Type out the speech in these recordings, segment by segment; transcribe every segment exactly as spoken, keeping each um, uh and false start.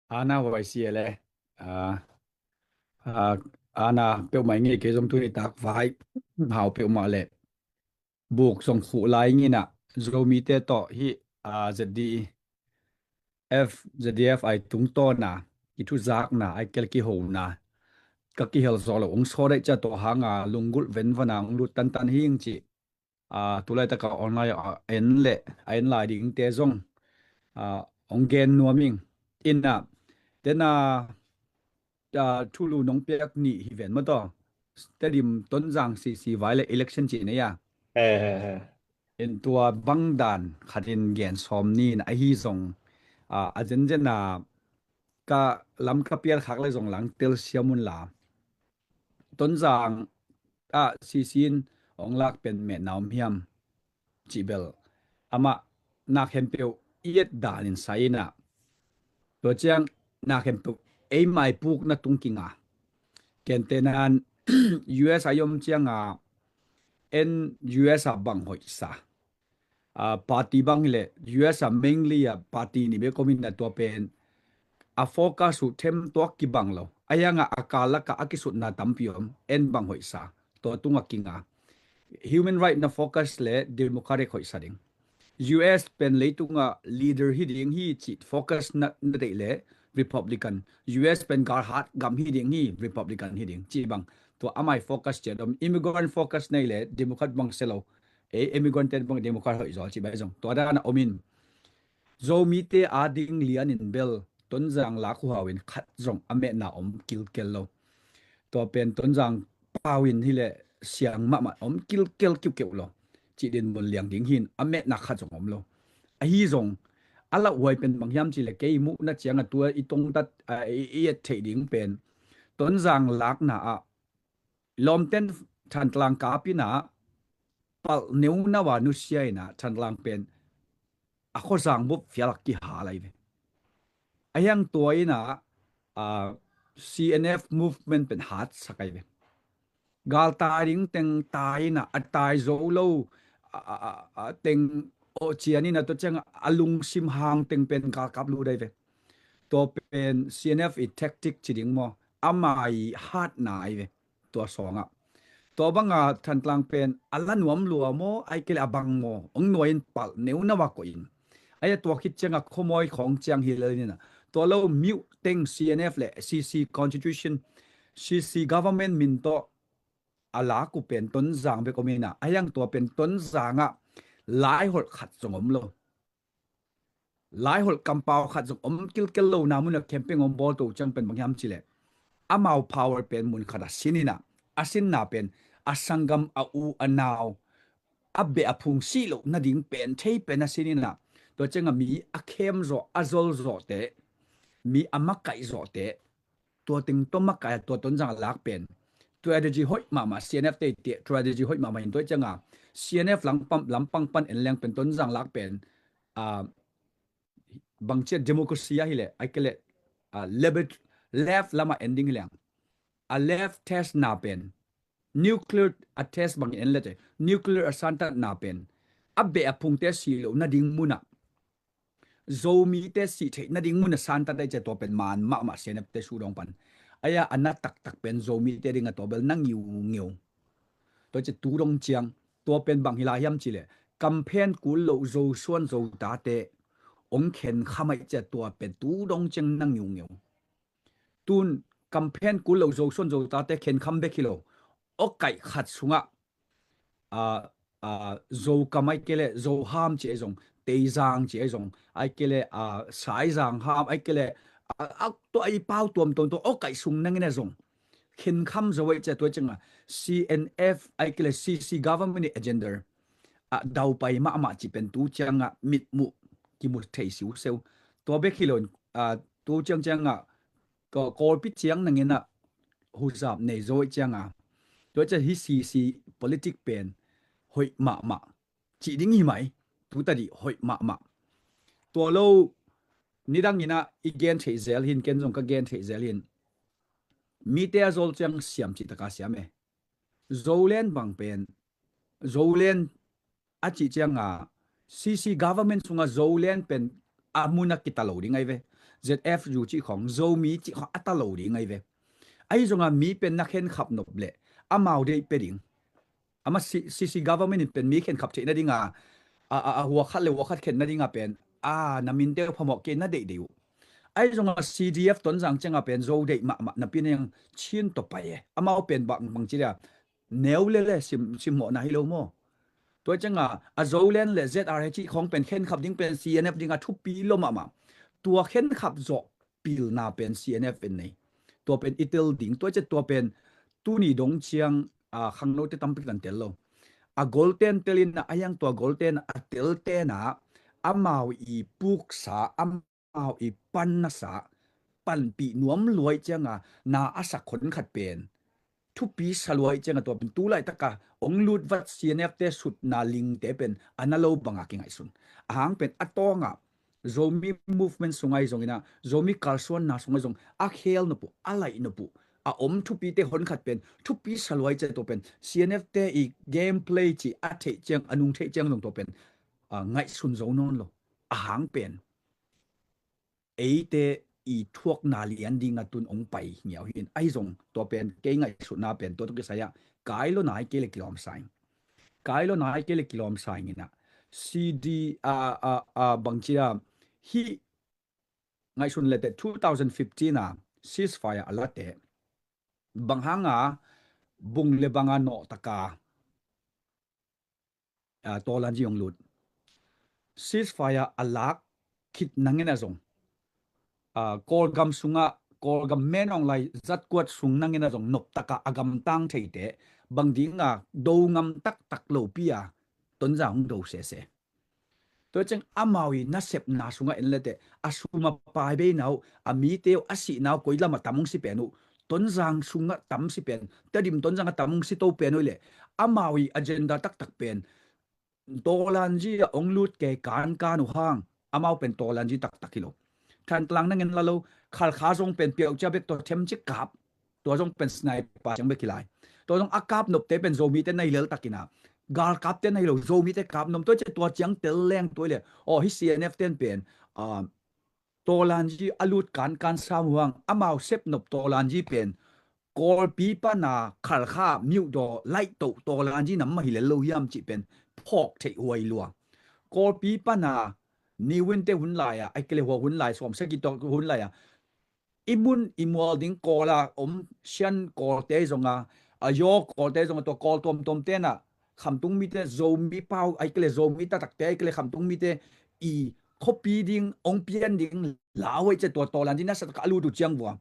Ana huai si e le. Ah, ah, ana peuhmah i ngei kei zong tuni tak vai hau peuhmah le. Buk zong khuh lai ngina Zomite tawh hi, ah, Z D F, Z D F ai tungtawna i thuzakna ai kel kihona ka kihel zawh lo ong sawdaih cia tawh hanga lunggulh venvana ong lut tantan hing ci. Ah, tulaitaka online a en le a en lai dingte zong, ah, ong gen nuam ing. Ina tena, ah, thulu nong piak nih hi ven maw taw. Tedim Tonzang C C vai le election ci nei a. Eh, eh, eh. In tua bangdan khatin gen sawm ni na ahi zong, ah, a zenzen a ka lam ka pial khak le zong lang telsiam un la. Tonzang ah C C in ong lak pen metna om hiam cih bel amah na khempeuh i et dan in sai ina. Tua ciang na khempeuh ei maipukna tung kinga. Kentenan U S a i om cianga en U S a bang hoihsa. Ah, party bang hileh U S a mainly a party ni bek om ina tua pen a focus uh them tuak kibang lo. A hianga a kal laka a kisutna tampi om en bang hoihsa. Tua tunga kinga human right na focus le democratic hoihsa ding. U S pen leitunga leader hi ding hi ci focus na, na deih le Republican. U S pen galhat gam hi ding hi Republican hi ding ci bang. Tua amai focus ciat om immigrant focus nei le Democrat bang se lo. Ei immigrant ten bang Democrat hoih zaw ci bai zong tua dana om in Zomite a ding lian in bel Tonzang lak huhau in khat zong a metna om kilkel lo. Tua pen Tonzang pau in hileh siang mahmah om kilkel kiukeu lo. Ci din mun liang ding hin a metna khat zong om lo. Ahi zong a lauhuai pen bang hiam ci le kei muhna cianga tua i tongtat, ah, i, i et theih ding pen Tonzang lakna ah lawmten Thantlang kapina palh neunau a nusia ina Thantlang pen a khuazang bup fialak kiha lai ve. A hiang tua ina, ah, C N F movement pen hat sak ai ve. Gal tai ding teng tai ina a tai zo lo, a, a, a, a teng awh cian ina tua ciang a lungsim hang teng pen galkap lut ai ve. Tua pen C N F i tactic ci ding maw amai hatna ai ve. Tua sawngah tua banga Thantlang pen a la nuam lua maw ai kei le a bang maw ong nuai in palh neunau a koih in. Aia tua khit cianga khuamawi khawng ciang hi lel nina tua lo miuh teng C N F le C C constitution, C C government min tawh a lak uh pen Tonzang bek om ina a hiang tua pen Tonzangah laiholh khat zong om lo. Laiholh kampau khat zong om kilkel lo na muna campaign om bawl to ciang pen bang hiam ci le amau power pen mun khat a sin ina a sinna pen a sanggam a u a nau a beh a phung sih loh nading pen thei pen a sin ina tua cianga mi a khem zawh a zol zawhte mi a makaih zawhte tua teng tua makaih a tua Tonzang a lak pen strategy hoih mahmah C N F te tia strategy hoih mahmah in tua cianga C N F lampang pan en leng pen Tonzang lak pen, ah, bangcia democracy a hileh ai kei le, ah, left lama en ding hileng a left test na pen nuclear a test bangin en lete nuclear a santat na pen a beh a phungte sih loh nading muna Zomite sih theih nading muna santat ai cia tua pen man mahmah C N F te sudawng pan aia a na taktak pen Zomite dinga tua bel na ngiungeu. Tua cia tu dong ciang tua pen bang hila hiam ci le kamphen kul loh Zosuan Zotate ong khen kham ai cia tua pen tu dong ciang na ngiungeu. Tun kamphen kul loh Zosuan Zotate khen kham bek hi lo awkaih khat sungah, ah, ah, Zokam ai kei le Zoham ci ai zong Teizang ci ai zong ai kei le, ah, Saizang ham ai kei le, ah, ah, tua ai pau tuamtuam tua awkaih sung nangin a zong khen kham zo ai cia tua cianga C N F ai kei le C C government agenda ah daupai mahmah ci pen tu cianga mitmuh kimu thei siuseu. Tua bek hi lo, ah, tu ciang cianga Kawlpi ciang nangin ah huzap nei zo ai cianga tua cia hi C C politic pen hoih mahmah cih ding hi mai. Tutadih hoih mahmah. Tua lo nidang inah i gen theih zel hin ken zong ka gen theih zel hin mite a zol ciang siam cih taka siam e. Zoland bang pen Zoland a cih cianga C C government sunga Zoland pen a muna kita lo ding ai ve. Z F U cih khawng, Zomi cih khawng a ta lo ding ahi ve. Ahi zongah mi pen na khenkhap nop leh amau deih pia ding. Ama C C government in pen mi khenkhap theih nadinga a, a, a, huakhat le huakhat khen nadinga pen a, na minte uh phamawh kei na deihdeih uh. Ahi zongah C D F Tonzang cianga pen Zo deih mahmah napi na yang Chin tawh pai e. Amau pen bang bang ci dia neu le le sim, simmawhna hi lo maw? Tua cianga a Zoland le Z R A cih khawng pen khenkhap ding pen C N F dinga thupi lo mahmah. Tua khenkhap zawh pilna pen C N F in nei. Tua pen i tel ding, tua ciah tua pen tuni dong ciang a, khangnote tampi kan tel lo. A golten telin a yang tua golten a telten a amau i puksa, amau i pannasa, panpih nuam luai cianga na a sak honkhat pen thupi sa luai cianga tua pen tu laitaka ong lut vat C N F te sutna lingte pen a na lo banga kingaihsun. A hang pen a tawngah Zomi movement sungai zongina, Zomi kalsuanna sungai zong a khel nopu, a laih nopu, a om thupite honkhat pen thupi sa luai ciah tua pen C N F te i gameplay ci a theih ciang, a nung theih ciang zong tua pen a, ngaihsun zo nawn lo. A hang pen eite i thuakna lian dinga tun ong pai ngiau hin. Ahi zong tua pen kei ngaihsutna pen tua tuk kisai ah kai lo nai kei le kilawm sai. Kai lo nai kei le kilawm sai ngina. C D a, a, a, bangcia hi ngaihsun lete two thousand fifteen a ceasefire a late bang hanga bung le banga nawh taka a, Tawlanji ong lut. Ceasefire a lak khit nangin a zong a, Kawlgam sungah, Kawlgam menawng lai zatkuat sung nangin a zong noptaka a gamtang theite bang dinga do ngam taktak lopi a Tonzang hong do sese. Tua ciang amau i nasepna sungah en lete a sum a pai beina uh, a mite uh a sihna uh koi lamah tam hong si pen uh, Tonzang sungah tam si pen, Tedim Tonzang a tam hong si to pen uh le amau i agenda taktak pen Tawlanji a ong lut kei kankan uh hang amau pen Tawlanji taktak hi lo. Thantlang nangin la lo, Khalkha zong pen piauhcia bek tua themci kap, tua zong pen sniper ciang bek hi lai. Tua zong a kap nopte pen Zomite na hi lel takina galkapte na hi lo, Zomite kap nop tua cia tua ciang tel leng tua le aw hi C N F ten pen a, Tawlanji a lut kankan sam huang amau sep nop Tawlanji pen Kawlpi pana Khalkha miuhdaw laihtoh Tawlanji nam mah hi lel lo hiam cih pen phawk theih huai lua. Kawlpi pana Niwinte hun lai-a, a kile hua hun lai, sawm sagih tawh hun lai-a i mun i mual ding Kawla om Sian Kawlte zonga, a Yaw Kawlte zonga, tua Kawl tuamtuam tena Khamtung mite, Zomi pau, a kile Zomi taktakte, a kile Khamtung mite i khuapi ding ong pian ding lau ei cia tua Tawlanji nasa taka a lut uh ciang vua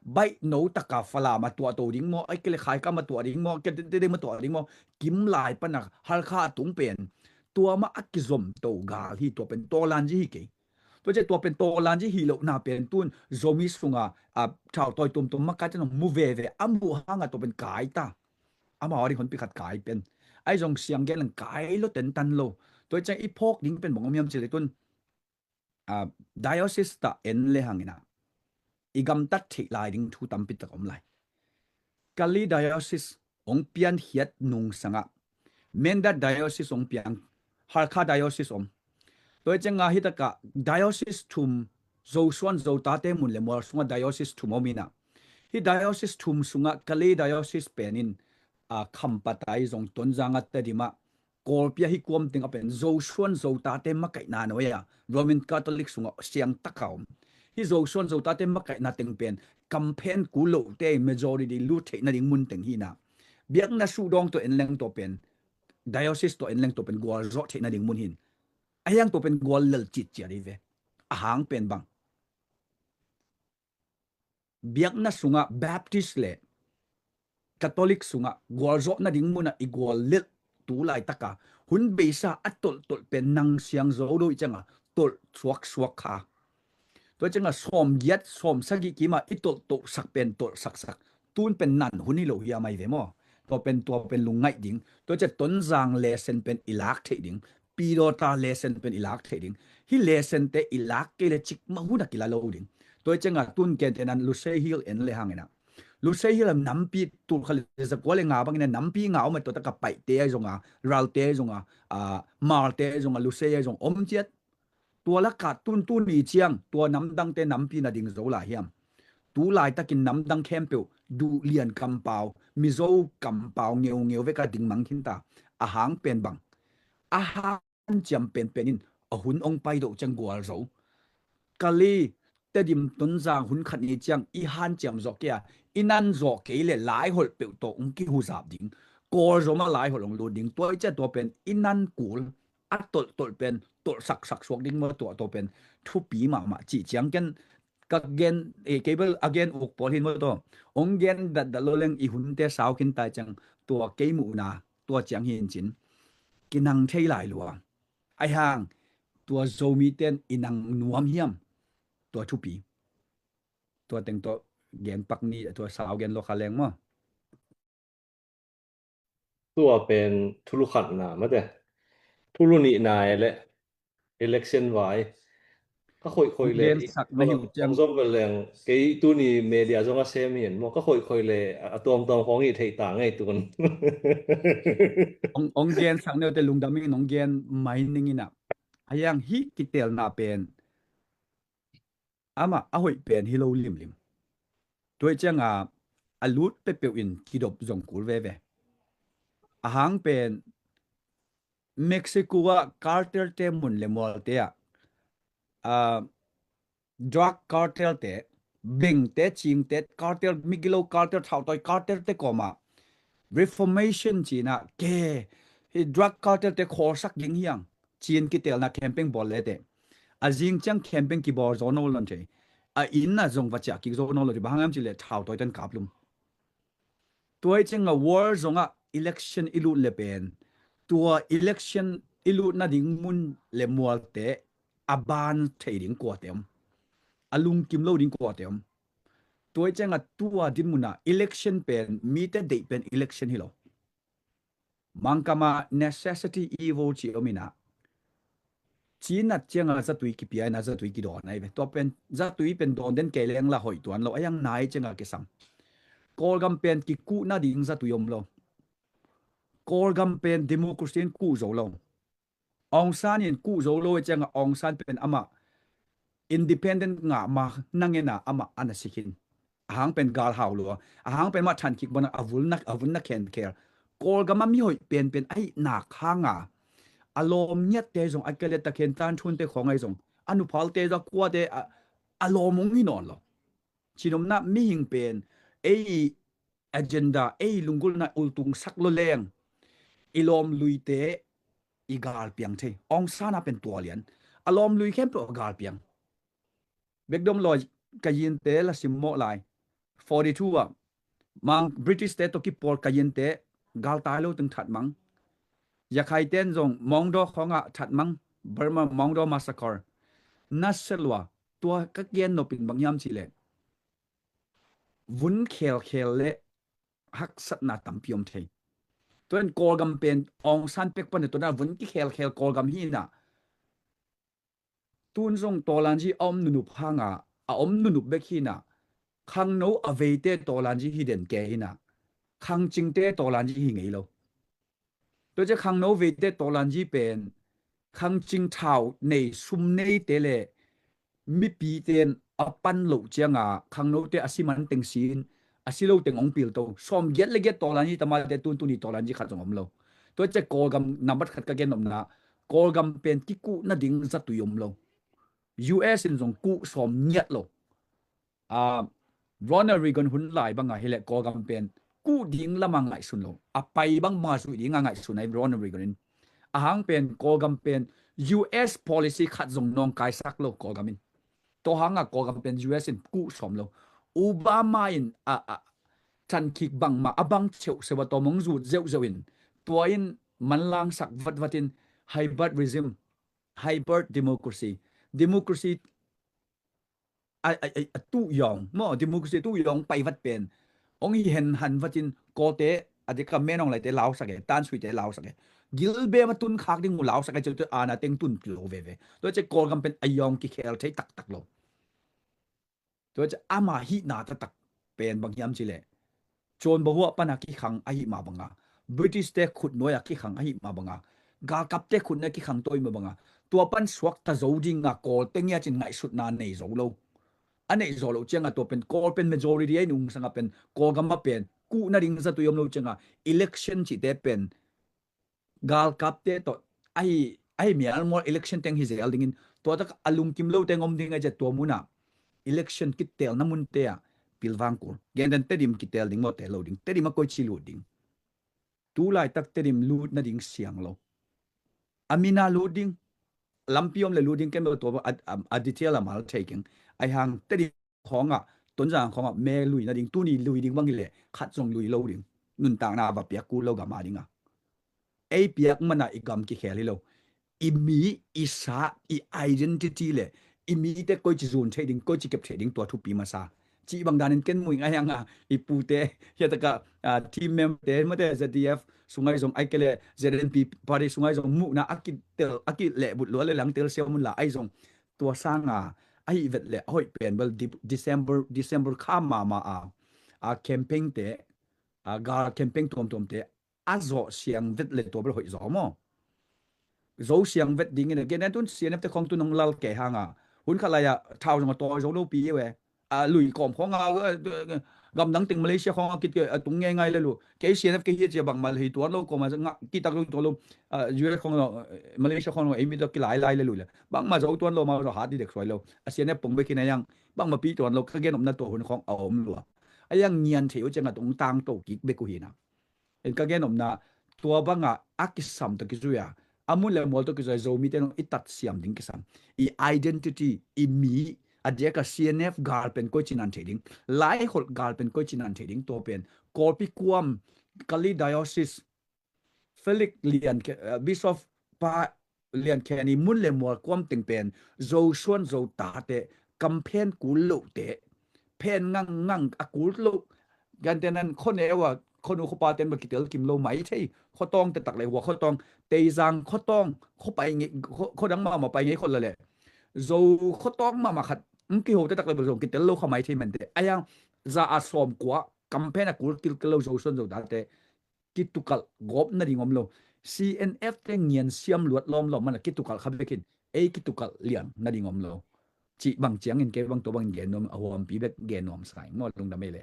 baih no taka Falam a tuahto ding maw, a kile Khaikam a tuah ding maw, kete ding maw, tuah ding maw, kim lai pana Halkha a tung pen tua mah a kizomto gal hi, tua pen Tawlanji hi kei. Tua cia tua pen Tawlanji hi lohna pen tun Zomi sunga a thautawi tuamtuam makaite nong mu veve a muh hanga tua pen kai ta. Amau a ding honpi khat kai pen. Ai zong siang gen lang kai lo tentan lo. Tua ciang i phawk ding pen bang om hiam ci le tun a, diocese ta en le hangina i gamtat theih lai ding thu tampi tak om lai. Kalay diocese ong pian hiat nung sanga Mindat diocese ong piang, Halkha diocese om. Tua cianga hitaka diocese thum, Zosuan Zotate mun le mual sunga diocese thum om ina. Hi diocese thum sunga Kalay diocese penin a, Khampat ai zong Tonzang a Tedim a Kawlpi a hi kuam teng a pen Zosuan Zotate makaihna nuai a Roman Catholic sungah siang taka om. Hi Zosuan Zotate makaihna teng pen kamphen ku lote majority lut theih nading mun teng hina. Biakna suhdawng tawh en leng tawh pen diocese tawh en leng tawh pen gualzawh theih nading mun hin. A hiang tawh pen gual lel citciat hi ve. A hang pen bang biakna sungah Baptist le Catholic sungah gualzawh nading munah i gual lelh tu laitaka hun beisa a tolhtolh pen nang siang zo do i cianga tolh suaksuak kha. Tua cianga sawm giat sawm sagih kima i tolhtohsak pen tolhsaksak tun pen nan hun hi lo hiam ai ve maw? Tua pen tua pen lungngaih ding. Tua cia Tonzang lesen pen i lak theih ding. Pidawta lesen pen i lak theih ding. Hi lesente i lak kei le cikmah hun a kila lo ding. Tua cianga tun kente nan Lushai Hill en le hangina Lushai Hill a nampi tulkha le zakua le nga bangina nampi nga om a tua taka Paite ai zonga, Ralte ai zonga, a, Malte ai zonga, Lushai ai zong om ciat. Tua lakah tun tuni ciang tua namdangte nampi na ding zo lai hiam? Tu laitakin namdang khempeuh duhlian kampau, Mizo kampau ngeungeu vek a ding mang khin ta. A hang pen bang? A hanciam penpen in a hun ong pai doh ciang gualzo. Kali, Tedim, Tonzang hun khat ni ciang i hanciam zawh kei a, i nan zawh kei le laiholh peuh tawh ong kihuzap ding. Kawlzaw mah laiholh ong lut ding. Tua i ciah tua pen i nan kul a tolhtolh pen tolh saksak suak ding maw, tua tua pen thupi mahmah cih ciang ken ka gen, eh, kei bel a gen uk pawl hin maw tua. Ong gen datdat lo leng i hunte sau khin tai ciang tua kei muhna tua ciang hin cin kinang thei lai lua. Ahi hang tua Zomite'n i nang nuam hiam? Tua thupi. Tua teng tawh gen pak ni, tua sau gen lo kha leng maw. Tua pen thulu khatna mate. Thulu nihna e le election vai. Ka khoihkhoih le i sak na hi uh ciang zom vel leng kei tuni media zong a sem hi en maw, ka khoihkhoih le a tuamtuam khawng hi thei ta ngei tun. Ong, ong gen sak neu te lungdam in ong gen mai ning in a. A yang hi kitelna pen amah a hoih pen hi lo limlim. Tua hi cianga a lut peuhpeuh in kidop zong kul veve. A hang pen Mexico ah cartel te mun le mualte ah, ah, drug cartel te, bengte, cingte, cartel, migilo cartel, thautawi cartel te kawmah reformation cina ke, hi drug cartel te khawlsak ding hiang cin kitelna campaign bawl le te. A zing ciang campaign kibawl zaw nawn lo thei. A inn ah zong va ciah kik zaw nawn lo thei. Bang hang hiam cih leh thautawi ten kaplum. Tua hi cianga world zongah election i lut le pen tua election i lut nading mun le mualte a ban thei ding kuate om? A lungkim lo ding kuate om? Tua hi cianga tua dinmunah election pen mite deih pen election hi lo. Mangkama necessity evil ci om inah. Cinat cianga zatui kipia ina zatui kidawn ai ve. Tua pen zatui pen dawn den kei leng la hoih tuan lo. A yang nai cianga kisam. Kawlgam pen kikuh nading zatui om lo. Kawlgam pen democracy in kuh zo lo. Aung San in kuh zo lo e cianga Aung San pen amah independent ngah ma nangena amah ana sikin. A hang pen gal hau lua. A hang pen mah than kik bona a vun na, a vun na khen khel. Kawlgam a mi hoih penpen ahi nak hanga a lawm ngiatte zong a kele takhen tan thunte khawng ahi zong a nuphalte zong a kuate a, a lawm ung hi nawn lo. Cinomna mihing pen ei agenda, ei lunggulhna ultung sak lo leng i lawm luite i gal piang thei. Aung San a pen tua lian. A lawm lui khempeuh a gal piang. Bekdom lawi ka yinte la simmawh lai. Forty two ah mang British te tawh kipawl ka yinte gal tai lo teng that mang. Yakhai ten zong Mawngdaw khawngah that mang. Burma Mawngdaw massacre. Na se lua tua ka gen nopin bang hiam cih leh vun khelkhel le haksatna tampi om thei. Tua in Kawlgam pen Aung San pek pan tua na vun kikhelkhel Kawlgam hi na. Tun zong tawlanzi a om nunup hanga a om nunup bek hi na. Khangno a veite tawlanzi hi den ke hi na. Khangcingte tawlanzi hi ngei lo. Tua cia khangno veite tawlanzi pen khangcing thau nei sum neite le mipite in a pan loh cianga khangnote a si man teng sin a si lo teng ong pil to. Sawm giat le giat tawlanzi tamate tuntuni tawlanzi khat zong om lo. Tua cia Kawlgam nambat khat ka gen nopna Kawlgam pen kikuh nading zatui om lo. U S in zong kuh sawm ngiat lo. A, Ronald Reagan hun lai banga hileh Kawlgam pen kuh ding lama ngaihsun lo. A pai bang banga zuih dinga ngaihsun ai Ronald Reagan in. A hang pen Kawlgam pen U S policy khat zong nawngkaisak lo Kawlgam in. Tua hanga Kawlgam pen U S in kuh sawm lo. Obama in a, a, thankik bangma a bang cheuh sewa tawmong zut zeuhzeuh in tua in manlangsak vatvat in hybrid regime, hybrid democracy, democracy a, a, a, a tuh yawng maw democracy tuh yawng pai vat pen ong hi hen han vatin Kawlte a dika menong laite lausak e, tansuite lausak e, gilbem a tun khak ding uh lausak e, ceu tu ana teng tun lo veve. Tua cia Kawlgam pen a yawng kikhel thei taktak lo. Tua cia ama hihna taktak pen bang hiam cileh John Bahuah pana kikhang ahi mah banga, British te khutnuai a kikhang ahi mah banga, galkapte khutnuai a kikhang tawi mah banga, tua pan suakta zo ding a Kawl teng hi a cin ngaihsutna nei zo lo. A neih zawh loh ciangah tua pen Kawl pen majority a i nungsangah pen Kawlgam ah pen kuh nading zatui om lo ciangah election cihte pen galkapte tawh ahi, ahi mialmual election teng hi zel dingin tua tak a lungkim lo teng om ding a zia tua munah election kitelna munte ah pilvang kul. Genten Tedim kitel ding maw, tel lo ding, Tedim a koici lut ding. Tu laitak Tedim lut nading siang lo. A mina lut ding. Lampi om le lut ding ken bel tua a, a, a detail a mal thei keng. Ahi hang Tedim khawngah, Tonzang khawngah me lui nading, tuni lui ding bang hileh khat zong lui lo ding. Nuntakna a va piak kul lo gam a dingah. Ei piak mana i gam kikhel hi lo. I mi, i sa, i identity le i mite koici zun thei ding, koici kep thei ding tua thupi masa. Cih bang danin ken muing a hianga i pute hiataka, ah, team member te mate Z D F sungai zong ai kele Z N P party sungai zong muhna a kitel a kilehbut lua le lang tel siam unla ai zong tua sanga ahi vet le a hoih pen bel Di-, December, December kha mama a, a campaign te, a gal campaign tuamtuam te a zawh siang vet le tua bel hoih zaw maw? Zo siang vet dingin a gen an tun C N F te khong tun hong lal kei hanga hun khat lai-ah thau zong a tawi zo lo pi ve. A lui kawm khong a, a, a, gamdang teng Malaysia khong a kit a tung ngei ngai le lu. Kei C N F kei hi a cia bangmal hi tuan lo kawm a ngah kitak lo tuan lo. A, U S khong lo, Malaysia khong lo ei mi tawh kilai lai le lu le. Bangma zo tuan lo ma zo hat di dek suai lo. A C N F pong bek hi na yang bangma pi tuan lo ka gen omna tua hun khong a om lua. A yang ngian thei uh ciang a tung tang to kik bek uh hi na. En ka gen omna tua banga a kisam tawh kizui a, a mun le mual tawh kizui a Zomite nong i tat siam ding kisam. I identity, i mi, a diaka C N F gal pen koici nan thei ding, Laiholh gal pen koici nan thei ding, tua pen Kawlpi kuam, Kalay Diocese, Felix Lian, eh, Bishop pa Lian Khen i mun le mual kuam teng pen Zosuan Zotate kam phen kul lote, phen ngangngang a kul lo. Gantenan khuaneu a khuanu khuapa ten ba kitel kim lo mai thei. Khuatawng te tak le hua khuatawng, Teizang khuatawng, khuapai ngei, khua, khuadang mama pai ngei khuat la le Zo khuatawng mama khat, um, kiho te tak le ba zong kitel lo kha mai thei mante. A yang za a sawm kua kam phen a kul kilkel lo Zosuan Zotate kitukalh gawp nading om lo. C N F te ngian siam luat lawmlawm mana kitukalh kha bekin ei kitukalh liang nading om lo. Cih bang ciangin kei bang tua bangin gen nuam, a huampi bek gen nuam sai maw, lungdam ei le.